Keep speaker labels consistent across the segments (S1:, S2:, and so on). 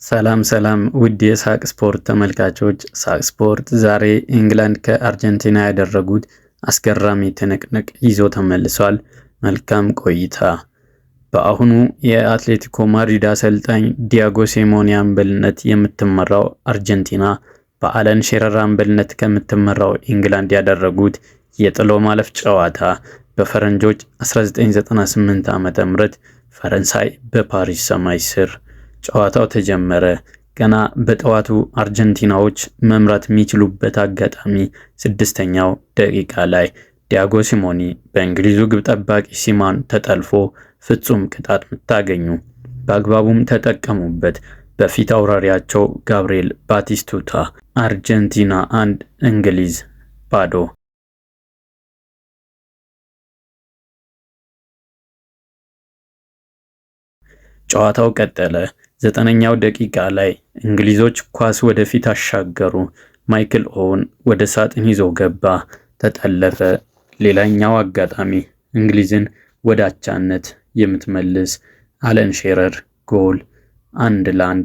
S1: ሰላም ሰላም ውድ የሳቅ ስፖርት ተመልካቾች፣ ሳቅ ስፖርት ዛሬ ኢንግላንድ ከአርጀንቲና ያደረጉት አስገራሚ ትንቅንቅ ይዞ ተመልሷል። መልካም ቆይታ። በአሁኑ የአትሌቲኮ ማድሪድ አሰልጣኝ ዲያጎ ሲሞኒ አምበልነት የምትመራው አርጀንቲና በአለን ሼረር አምበልነት ከምትመራው ኢንግላንድ ያደረጉት የጥሎ ማለፍ ጨዋታ በፈረንጆች 1998 ዓ.ም ፈረንሳይ በፓሪስ ሰማይ ስር ጨዋታው ተጀመረ። ገና በጠዋቱ አርጀንቲናዎች መምራት የሚችሉበት አጋጣሚ ስድስተኛው ደቂቃ ላይ ዲያጎ ሲሞኒ በእንግሊዙ ግብ ጠባቂ ሲማን ተጠልፎ ፍጹም ቅጣት ምት አገኙ። በአግባቡም ተጠቀሙበት። በፊት አውራሪያቸው ጋብርኤል ባቲስቱታ። አርጀንቲና 1፣ እንግሊዝ 0። ጨዋታው ቀጠለ። 90ኛው ደቂቃ ላይ እንግሊዞች ኳስ ወደፊት አሻገሩ። ማይክል ኦውን ወደ ሳጥን ይዞ ገባ፣ ተጠለፈ። ሌላኛው አጋጣሚ እንግሊዝን ወደ አቻነት የምትመልስ አለን ሼረር ጎል፣ 1-1።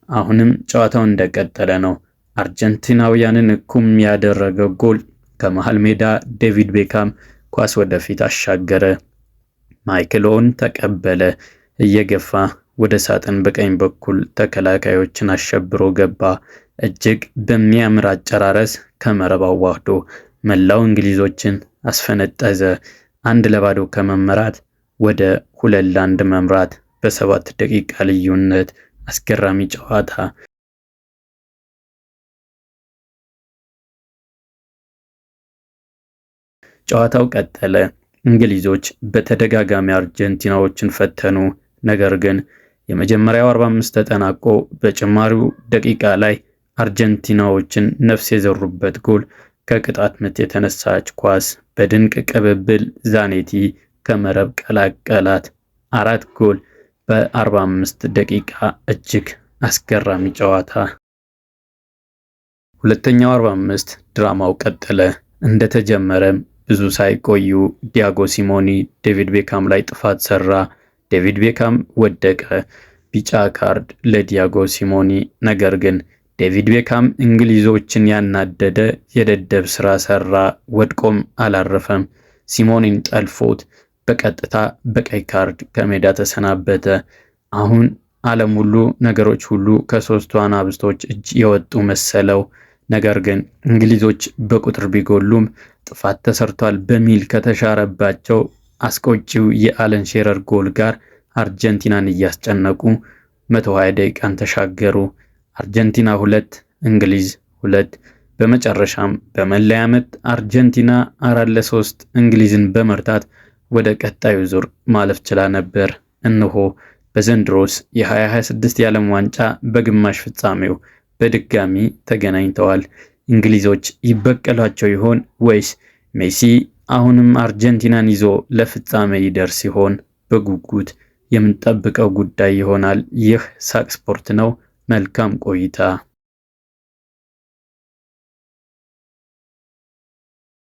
S1: አሁንም ጨዋታው እንደቀጠለ ነው። አርጀንቲናውያንን ኩም ያደረገው ጎል ከመሃል ሜዳ ዴቪድ ቤካም ኳስ ወደፊት አሻገረ። ማይክል ኦውን ተቀበለ። እየገፋ ወደ ሳጥን በቀኝ በኩል ተከላካዮችን አሸብሮ ገባ። እጅግ በሚያምር አጨራረስ ከመረብ አዋህዶ መላው እንግሊዞችን አስፈነጠዘ። 1-0 ከመመራት ወደ 2-1 መምራት በ7 ደቂቃ ልዩነት አስገራሚ ጨዋታ። ጨዋታው ቀጠለ። እንግሊዞች በተደጋጋሚ አርጀንቲናዎችን ፈተኑ። ነገር ግን የመጀመሪያው 45 ተጠናቆ በጭማሪው ደቂቃ ላይ አርጀንቲናዎችን ነፍስ የዘሩበት ጎል ከቅጣት ምት የተነሳች ኳስ በድንቅ ቅብብል ዛኔቲ ከመረብ ቀላቀላት። 4 ጎል በ45 ደቂቃ እጅግ አስገራሚ ጨዋታ። ሁለተኛው 45 ድራማው ቀጠለ። እንደተጀመረም ብዙ ሳይቆዩ ዲያጎ ሲሞኒ ዴቪድ ቤካም ላይ ጥፋት ሰራ። ዴቪድ ቤካም ወደቀ። ቢጫ ካርድ ለዲያጎ ሲሞኒ። ነገር ግን ዴቪድ ቤካም እንግሊዞችን ያናደደ የደደብ ስራ ሰራ። ወድቆም አላረፈም። ሲሞኒን ጠልፎት በቀጥታ በቀይ ካርድ ከሜዳ ተሰናበተ። አሁን ዓለም ሁሉ ነገሮች ሁሉ ከሶስቱ አናብስቶች እጅ የወጡ መሰለው። ነገር ግን እንግሊዞች በቁጥር ቢጎሉም ጥፋት ተሰርቷል በሚል ከተሻረባቸው አስቆጪው የአለን ሼረር ጎል ጋር አርጀንቲናን እያስጨነቁ 120 ደቂቃን ተሻገሩ። አርጀንቲና 2፣ እንግሊዝ 2። በመጨረሻም በመለያ ምት አርጀንቲና 4-3 እንግሊዝን በመርታት ወደ ቀጣዩ ዙር ማለፍ ችላ ነበር። እነሆ በዘንድሮስ የ2026 የዓለም ዋንጫ በግማሽ ፍጻሜው በድጋሚ ተገናኝተዋል። እንግሊዞች ይበቀሏቸው ይሆን ወይስ ሜሲ አሁንም አርጀንቲናን ይዞ ለፍጻሜ ይደርስ ይሆን? በጉጉት የምንጠብቀው ጉዳይ ይሆናል። ይህ ሳቅ ስፖርት ነው። መልካም ቆይታ።